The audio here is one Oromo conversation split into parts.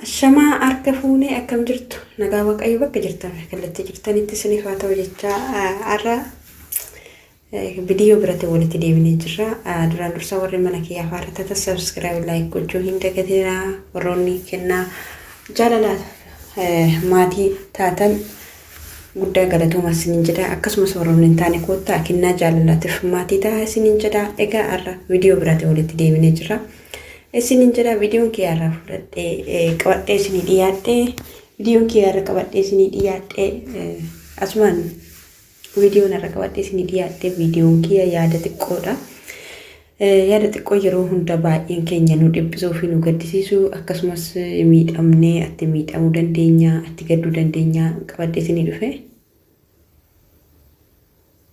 Ashamaa, harka fuunee, akkam jirtu? Nagaa Waaqayyo bakka jirtan kallattii jirtanitti isiniif haa ta'u jechaa, har'a viidiyoo biratti walitti deebinee jirra. Duraan dursa warri mana kiyyaa faara tata subscribe, like gochuu hin dagatinaa. Warroonni kennaa jaalalaa maatii taatan guddaa galatooma isiniin jedha. Akkasumas warroonni hin taane koottaa kennaa jaalalaatiif maatii ta'aa isiniin jedha. Egaa har'a viidiyoo biratti walitti deebinee jirra. Isiniin jedha, viidiyoon kiyyaa irraa fudhadhee qabadhee isinii dhiyaadhee, viidiyoon kiyyaa irra qabadhee isinii dhiyaadhee, asumaan viidiyoon irra qabadhee isinii dhiyaadhee, viidiyoon kiyya yaada xiqqoodha. Yaada xiqqoo yeroo hunda baay'een keenya nu dhiphisuu fi nu gaddisiisu, akkasumas miidhamnee atti miidhamuu dandeenya, atti gadduu dandeenya qabadhee isinii dhufe.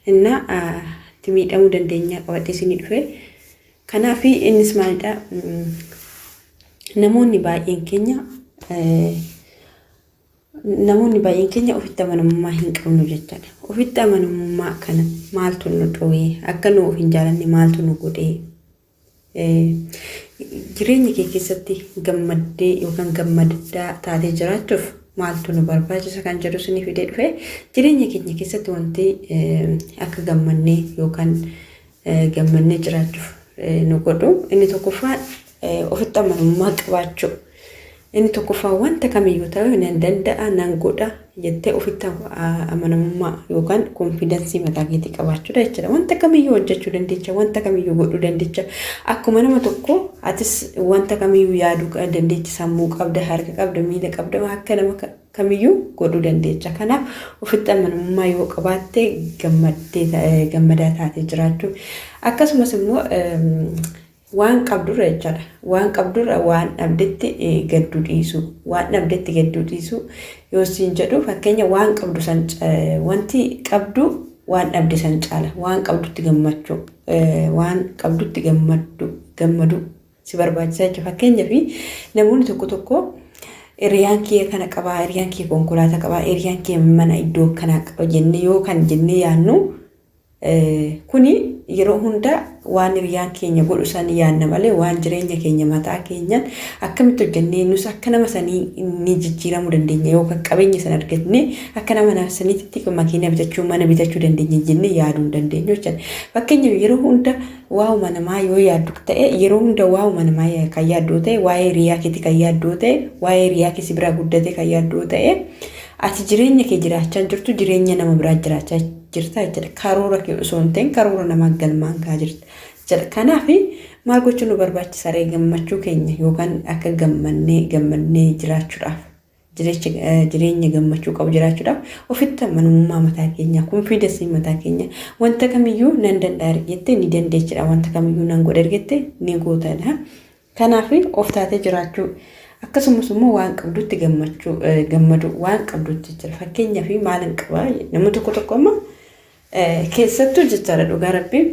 Innaa itti miidhamuu dandeenya qabadhee isinii dhufe. Kanaaf innis maalidha? Namoonni baay'een keenya ofitti amanamummaa hin qabnu jechaadha. Ofitti amanamummaa kana maaltu nu dhowee? Akka nu of hin jaalanne maaltu nu godhee? Jireenya kee keessatti gammaddee yookaan gammaddaa taatee jiraachuuf maaltu nu barbaachisa kan jedhu isinii fidee dhufe. Jireenya keenya keessatti wanti akka gammannee yookaan gammannee jiraachuuf nu godhu inni tokkoffaan ofitti amanamummaa qabaachuu. Inni tokkoffaan wanta kamiyyuu ta'u nan danda'a, nan godha jettee ofitti amanamummaa yookaan confidence mataa keetii qabaachuudha jechuudha. Wanta kamiyyuu hojjechuu dandeecha, wanta kamiyyuu godhuu dandeecha. Akkuma nama tokko atis wanta kamiyyuu yaaduu dandeecha, sammuu qabda, harka qabda, miila qabda, akka nama kamiyyuu godhuu dandeecha. Kanaaf ofitti amanamummaa yoo qabaatte gammaddee gammadaa taatee jiraachuu. Akkasumas immoo waan qabdurra jechaadha. Waan qabdurra waan dhabdetti gadduu dhiisuu. Waan dhabdetti gadduu dhiisuu yoo siin jedhu, fakkeenya waan qabdu san, wanti qabdu waan dhabde san caala. Waan qabdutti gammachuu. Waan qabdutti gammaddu gammadu si barbaachisa jechuudha. Fakkeenyaaf namoonni tokko tokko hiriyaan kiyya kana qabaa, hiriyaan kiyya konkolaataa qabaa, hiriyaan kiyya mana iddoo kanaa qaba jennee yoo kan jennee yaadnu, kuni yeroo hunda waan hiriyaan keenya godhu san yaadna malee waan jireenya keenya mataa keenyaan akkamitti hojjennee nus akka nama sanii ni jijjiiramuu dandeenya yookaan qabeenya sana argatne akka nama saniitti makiina bitachuu, mana bitachuu dandeenya jennee yaaduu hin dandeenyu jechuudha. Fakkeenyaaf yeroo hunda waa'uma namaa yoo yaaddu ta'e, yeroo hunda waa'uma namaa kan yaaddu ta'e, waa'ee hiriyaa keetii kan yaaddu ta'e, waa'ee hiriyaa kee si biraa guddate kan yaaddu ta'e, ati jireenya kee jiraachaa jirtu jireenya nama biraa jiraachaa jirta jechuudha. Karoora kee osoo hin ta'in karoora namaa galmaan gahaa jirta jechuudha. Kanaaf maal gochuun nu barbaachisa ree gammachuu keenya yookaan akka gammannee gammannee jiraachuudhaaf? Jireenya gammachuu qabu jiraachuudhaaf ofitti amanamummaa mataa keenya, confidence mataa keenya, wanta kamiyyuu nan danda'a ergette ni dandeechidha, wanta kamiyyuu nan godha ergette ni gootadha. Kanaaf of taatee jiraachuu, akkasumas immoo waan qabdutti gammachuu, gammadu waan qabdutti jira. Fakkeenyaaf maalin qaba, nama tokko tokko amma keessattuu jechaadha, dhugaa Rabbii,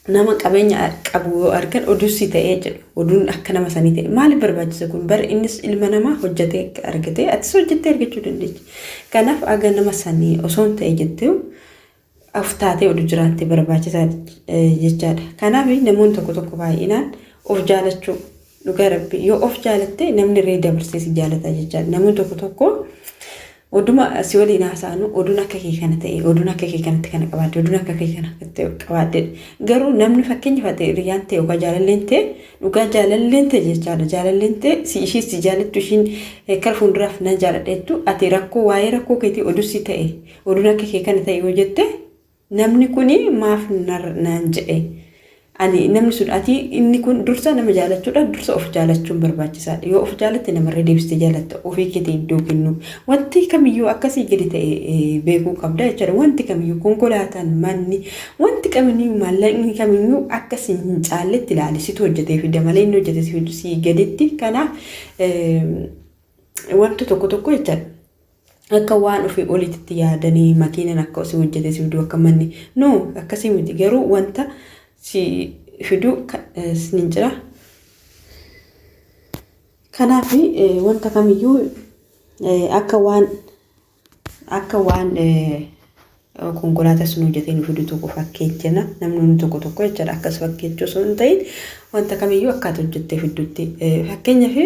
nama qabeenya qabu yoo argan oduu si ta'ee jedhu, oduun akka nama sanii ta'e maaliif barbaachisa kun? Bar innis ilma namaa hojjetee argate, atis hojjettee argachuu dandeechi. Kanaaf aga nama sanii osoo hin ta'e jettee of taatee oduu jiraatte barbaachisaa jechaadha. Kanaaf namoonni tokko tokko baay'inaan of jaalachuu, dhugaa Rabbi, yoo of jaalatte namni irree dabarsee si jaalata jechaadha. Namoonni tokko tokko oduma si waliin haasa'anu oduun akka kee kana ta'e, oduun akka kee kanatti kana qabaadde, oduun akka kee kana qabaadde. Garuu namni fakkeenya fate hiriyaan ta'e yookaan jaalalleen ta'e, dhugaa jaalalleen ta'e jechaadha. Jaalalleen ta'e si ishii si jaalattu, ishiin kara fuulduraaf nan jaaladheettu, ati rakkoo waa'ee rakkoo keetii oduu si ta'e, oduun akka kee kana ta'e yoo jette, namni kuni maaf naan jedhe, ani namni sun ati inni kun dursa nama jaalachuudha, dursa of jaalachuun barbaachisaadha. Yoo of jaalatte namarree deebistee jaalatta. Ofii keetii iddoo kennu, wanti kamiyyuu akkasii gadi ta'e beekuu qabda jechuudha. Wanti kamiyyuu, konkolaataan, manni, wanti kamiyyuu, maallaqni kamiyyuu akkasii hin caalletti ilaali. Situ hojjetee fida malee inni hojjete si gaditti. Kanaaf wanti tokko tokko jechaadha, akka waan ofii olitti yaadanii makiinan akka si hojjete si fiduu, akka manni no akkasii miti, garuu wanta si fiduu sin jira. Kanaaf wanta kamiyyuu akka waan konkolaataa sun hojjetee nu fidu tokko fakkeechina namni tokko tokko jechaadha. Akkas fakkeechuu osoo hin ta'in wanta kamiyyuu akkaata hojjettee fiddutti, fakkeenyaaf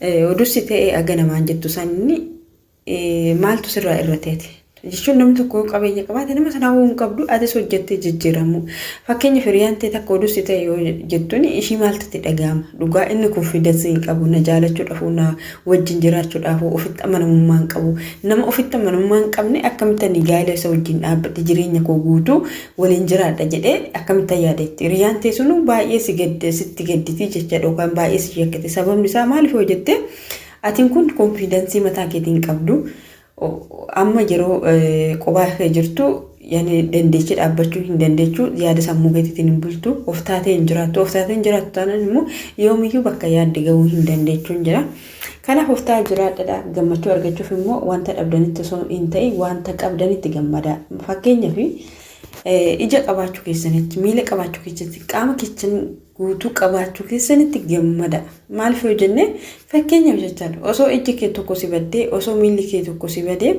Oduu si ta'e aga namaan jettu sanni maaltu sirraa irra ta'e? Jechuun namni tokko yoo qabeenya qabaate nama sanaa hin qabdu, atis hojjettee jijjiiramu. Fakkeenyaaf, hiriyaan ta'e takka oduu si ta'e yoo jettuun ishii maaltu itti dhaga'ama? Dhugaa inni confidence hin qabu, na jaalachuudhaaf, na wajjin jiraachuudhaaf ofitti amanamummaa hin qabu. Nama ofitti amanamummaa hin qabne akkamitti ani gaa'ela isa wajjin dhaabbate jireenya koo guutuu waliin jiraadha jedhee akkamitti yaadetti? Hiriyaan ta'e sunu baay'ee si sitti gadditii jechaadha yookaan baay'ee si shakkite. Sababni isaa maaliif yoo jette, atiin kun confidence mataa keetiin qabdu. Amma yeroo qophaa kee jirtu yani dandeechee dhaabbachuu hin dandeechuu, yaada sammuu keetiitiin hin bultu, of taatee hin jiraattu. Of taatee hin jiraattu taanaan immoo yoomiyyuu bakka yaadde gahuu hin dandeechuun jira. Kanaaf of taa'aa jiraadhadha. Gammachuu argachuuf immoo wanta dhabdanitti osoo hin ta'in wanta qabdanitti gammadaa. Fakkeenyaaf, ija qabaachuu keessanitti, miila qabaachuu keessanitti, qaama keessan guutuu qabaachuu keessanitti gammada. Maaliif yoo jenne, fakkeenyaaf jechaadha, osoo ijji kee tokko si baddee, osoo miilli kee tokko si badee,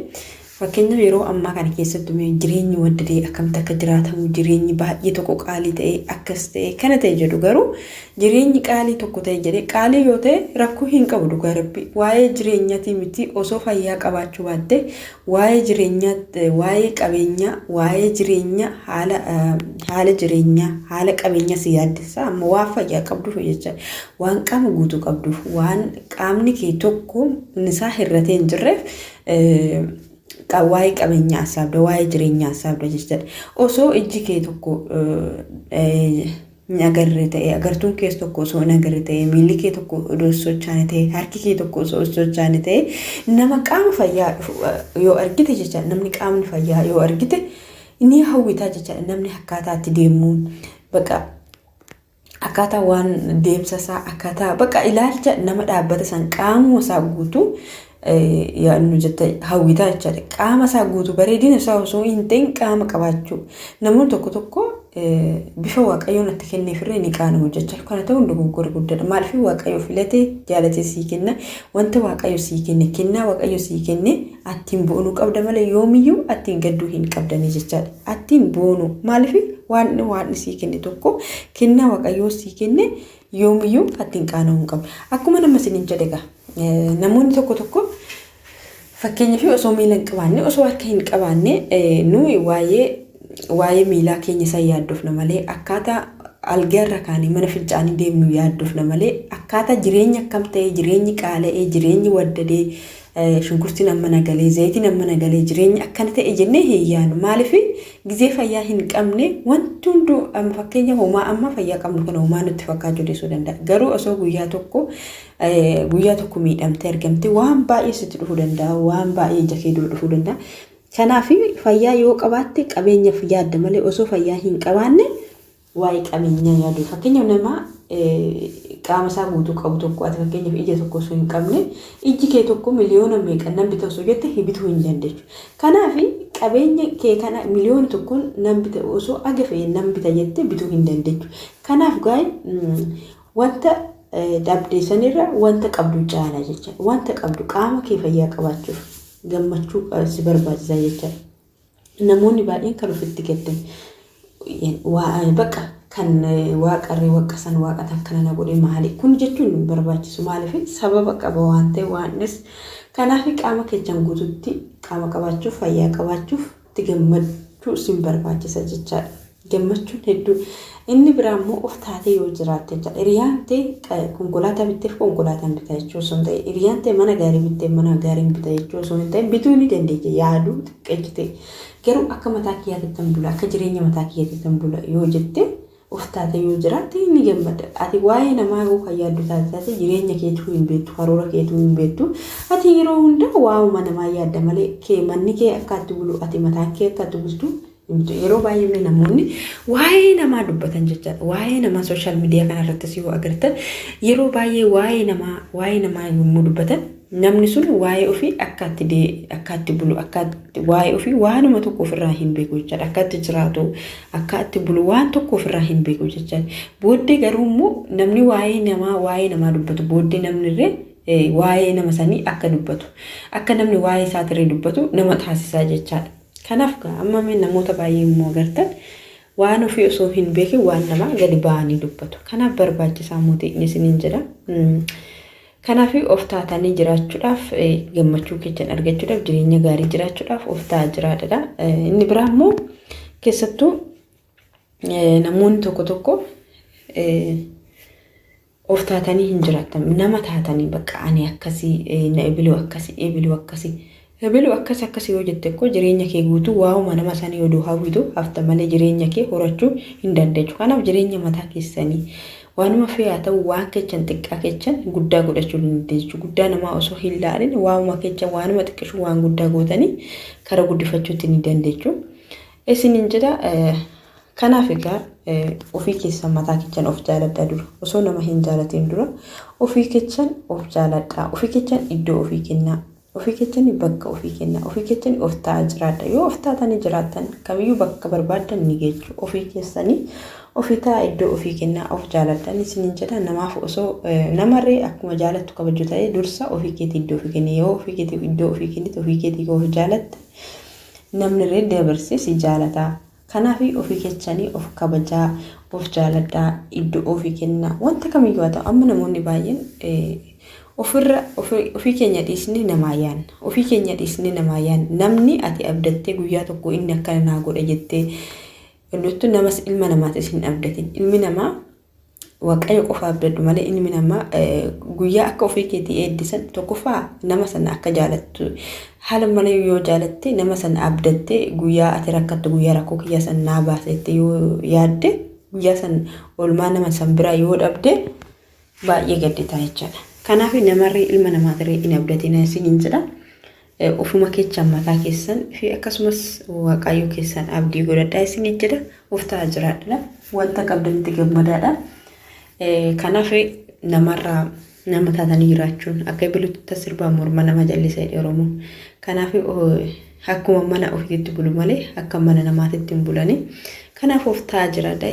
fakkeenyaaf yeroo ammaa kana keessatti jireenyi waddadee akkamitti akka jiraatamu, jireenyi baay'ee tokko qaalii ta'e, akkas ta'e, kana ta'e jedhu. Garuu jireenyi qaalii tokko ta'e jedhee, qaalii yoo ta'e rakkoo hin qabu, dhugaa Rabbi. Waa'ee jireenyaatii miti, osoo fayyaa qabaachuu baatte waa'ee jireenyaa, waa'ee qabeenyaa, waa'ee jireenya, haala haala jireenyaa, haala qabeenyaa si yaaddessa. Amma waan fayyaa qabduuf jecha, waan qaama guutuu qabduuf, waan qaamni kee tokko isaa hir'atee hin jirreef waa'ee qabeenyaa hasaabda, waa'ee jireenyaa hasaabda jechaadha. Osoo ijji kee tokko hin agarre ta'e, agartuun kee tokko osoo hin agarre ta'e, miilli kee tokko osoo socho'ane ta'e, harki kee tokko osoo socho'ane ta'e, nama qaama fayyaa yoo argite jechaadha. Namni qaamni fayyaa yoo argite ni hawwitaa jechaadha. Namni akkaataa itti deemuun baqa akkaataa waan deemsa isaa, akkaataa baqa ilaalcha nama dhaabbata san, qaamuma isaa guutuu yaadnu jette hawwitaa jechaadha. Qaama isaa guutuu, bareedina isaa osoo hin ta'in qaama qabaachuu. Namoonni tokko tokko bifa Waaqayyoon itti kenneefirree ni qaanamu jechaadha. Kana ta'uun dogoggora guddaadha. Maaliif? Waaqayyo filatee jaalatee sii kenna. Wanta Waaqayyo sii kenne, kennaa Waaqayyo sii kenne attiin boonuu qabda malee yoomiyyuu attiin gadduu hin qabdanii jechaadha. Attiin boonuu, maaliif? Waan sii kenne tokko, kennaa Waaqayyoo sii kenne yoomiyyuu attiin qaana'uu hin qabdu. Akkuma nama isiniin jedhe egaa, namoonni tokko tokko fakkeenyaaf osoo miila hin qabaanne, osoo harka hin qabaanne, nuyi waa'ee miilaa keenya san yaaddofna malee, akkaataa algaarra kaanii mana fincaanii deemnu yaaddofna malee, akkaataa jireenya akkam ta'e, jireenyi qaala'ee, jireenyi waddadee, shunkurtiin amma nagalee, zayitiin amma nagalee, jireenyi akkana ta'e jennee hin yaadnu. Maaliif? Gizee fayyaa hin qabne wanti hunduu, amma fakkeenya homaa amma fayyaa qabnu kana homaa nutti fakkaachuu dhiisuu danda'a. Garuu osoo guyyaa tokko miidhamtee argamte waan baay'ee sitti dhufuu danda'a, waan baay'ee ija kee dura dhufuu danda'a. Kanaaf fayyaa yoo qabaatte qabeenyaaf yaadda malee osoo fayyaa hin qabaanne waa'ee qabeenyaa yaadu. Fakkeenyaaf, nama qaama isaa guutuu qabu tokko, ati fakkeenyaaf ija tokko osoo hin qabne, ijji kee tokko miliyoona meeqa nan bita osoo jette bituu hin dandeechu. Kanaaf qabeenya kee kana 1 million nan bita, osoo aga fe'e nan bita jette bituu hin dandeechu. Kanaaf gaa'e wanta dhabde sanirra wanta qabdu caala jecha. Wanta qabdu, qaama kee fayyaa qabaachuuf gammachuu si barbaachisa jecha. Namoonni baay'een kan ofitti gaddan bakka kan waaqarree waqqasan, waaqa akkana na godhe maali kun jechuun hin barbaachisu. Maaliif? Sababa qaba waan ta'e waanis. Kanaaf qaama keechan guututti qaama qabaachuuf, fayyaa qabaachuuf itti gammachuu sin barbaachisa jechaadha. Gammachuun hedduu. Inni biraa immoo of taatee yoo jiraatte jechaadha. Hiriyaan ta'e konkolaataa bitteef konkolaataan bita jechuu osoo hin ta'in, hiriyaan ta'e mana gaarii bitteef mana gaarii bita jechuu osoo hin ta'in, bituu ni dandeenya yaaduu xiqqeessite. Garuu akka mataa kiyyaatti bula, akka jireenya mataa kiyyaatti bula yoo jette, of taate yoo jiraatte ni gammada. Ati waa'ee namaa yoo kan yaaddu taate jireenya keetuu hin beektu, karoora keetuu hin beektu. Ati yeroo hunda waa'uma namaa yaadda malee kee manni kee akka itti bulu, ati mataan kee akka itti bultu. Yeroo baay'ee namoonni waa'ee namaa dubbatan jechaadha. Waa'ee namaa social media kanarrattis yoo agartan, yeroo baay'ee waa'ee namaa yommuu dubbatan, namni sun waa'ee ofii akka itti bulu, akka waa'ee ofii waanuma tokko ofirraa hin beeku jechaadha. Akka itti jiraatu, akka itti bulu waan tokko ofirraa hin beeku jechaadha. Booddee garuu immoo namni waa'ee namaa dubbatu, booddee namni illee waa'ee nama sanii akka dubbatu, akka namni waa'ee isaatirree dubbatu nama taasisaa jechaadha. Kanaaf amma namoota baay'ee immoo agartan waan ofii osoo hin beekin waan namaa gadi ba'anii dubbatu. Kanaaf barbaachisaa mootii isiniin jedha. Kanaaf of taatanii jiraachuudhaaf, gammachuu keessan argachuudhaaf, jireenya gaarii jiraachuudhaaf of ta'aa jiraadha. Inni biraa immoo keessattuu namoonni tokko tokko of taatanii hin jiraatan. Nama taatanii bakka ani akkasii, na ebiluu akkasii, ebiluu akkasii, ebiluu akkas akkasii yoo jette koo jireenya kee guutuu waa'uma nama sanii oduu hawwitu hafta malee jireenya kee horachuu hin dandeechu. Kanaaf jireenya mataa keessanii waanuma fe'aa ta'u waan keechan xiqqaa keechan guddaa godhachuu dandeechu. Guddaa namaa osoo hin laalin waa'uma keechan waanuma xiqqishu waan guddaa gootanii kara guddifachuutti ni dandeechu. Isiniin jedha. Kanaaf egaa ofii keessan mataa keessan of jaaladhaa dura. Osoo nama hin jaalatin dura ofii keessan of jaaladhaa. Ofii keessan iddoo ofii kennaa. Ofii keessan bakka ofii kennaa. Ofii keessan of ta'aa jiraadha. Yoo of taatanii jiraattan kamiyyuu bakka barbaaddan ni geechu. Ofii keessanii ofii ta'aa, iddoo ofii kennaa, of jaaladhaan isiniin jedha. Namaaf osoo namarree akkuma jaalattu kabaju ta'ee dursa ofii keetii iddoo ofii kenni. Yoo ofii keetiif iddoo ofii kennite, ofii keetii of jaalatte, namni dabarsee si jaalataa. Kanaaf ofii keessanii of kabajaa, of jaaladhaa, iddoo ofii kennaa. Wanta kamiyyuu haa ta'u, amma namoonni baay'een ofirra ofii keenya dhiisnee namaa yaanna. Ofii keenya dhiisnee namaa yaanna. Namni ati abdattee guyyaa tokko inni akkana naa godha jettee hunduttuu namas ilma namaatis hin abdatin. Ilmi namaa Waaqayyo qofa abdadhu malee ilmi namaa guyyaa akka ofii keetii eeddisan tokkoffaa nama sana akka jaalattu haala malee yoo jaalatte, nama sana abdattee guyyaa ati rakkattu guyyaa rakkoo kiyyaa sana naa baasette yoo yaadde, guyyaa san oolmaa nama san biraa yoo dhabde baay'ee gadditaa jechaadha. Kanaaf namarree ilma namaatirree hin abdatina isiniin jedha. Ofuma keessan mataa keessan fi akkasumas Waaqayyo keessan abdii godhadhaa isiniin jedha. Of ta'aa jiraadha. Wanta qabdanitti gammadaadha. Kanaaf namarraa nama taatanii jiraachuun akka ibilutti sirbaa morma nama jallisa jedhe Oromoon. Kanaaf akkuma mana ofiitti bulu malee akka mana namaatitti hin bulani. Kanaaf of ta'aa jiraadha.